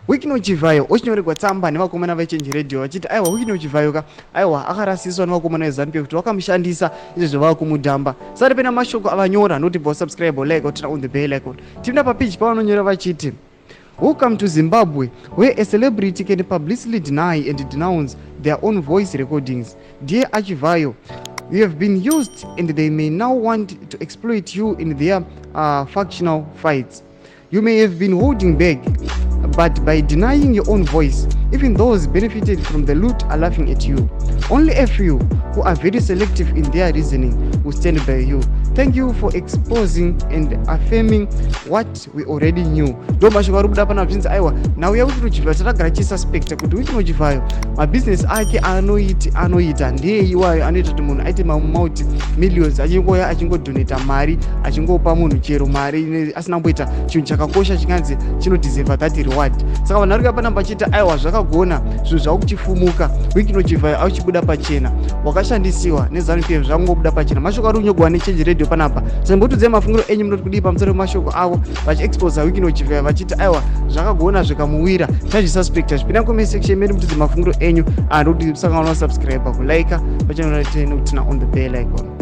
Wicknell Chivhayo ochinyorerwa tsamba nevakomana veChange Radio vachiti aiwa, Wicknell Chivhayo ka, aiwa, akarasiswa nevakomana veZanu PF kuti vakamushandisa, izvezvo vava kumudhamba. Sati pena mashoko avanyora noti bva subscribe, like, turn on the bell icon. Tipinda papage pavanonyora vachiti, "Welcome to Zimbabwe, where a celebrity can publicly deny and denounce their own voice recordings. Dear Achivayo, you have been used and they may now want to exploit you in their factional fights. You may have been holding back, but by denying your own voice, even those benefited from the loot are laughing at you. Only a few who are very selective in their reasoning will stand by you. Thank you for exposing and affirming what we already knew." Ndo mashoko ari kubuda pana zvinzi aiwa, nhau yaWicknell Chivhayo takagara chisuspecta kuti Wicknell Chivhayo mabhizinesi ake anoita ndeye iwayo anoita kuti munhu aite mamulti millions, achingoya achingodonata mari, achingopa munhu chero mari asina kumboita chinhu chakakosha chinganzi chinodeserva that reward. Saka vanhu vari kuya panapa vachiti aiwa, zvakagona zvinhu zvava kuchifumuka, Wicknell Chivhayo auchibuda pachena, wakashandisiwa neZanu PF, zvakungobuda pachena. Mashoko ari kunyogwa neChange Radio panapa. Sambotudzai mafungiro enyu, munoti kudii pamusoro pemashoko avo vachiexposa Wicknell Chivhayo vachiti aiwa, zvakagona zvikamuwira, tazvisuspecta? Zvipinda comment section medu mutudze mafungiro enyu. Ndokuti musangana subscribe, kulike pachannel, turn on the bell icon.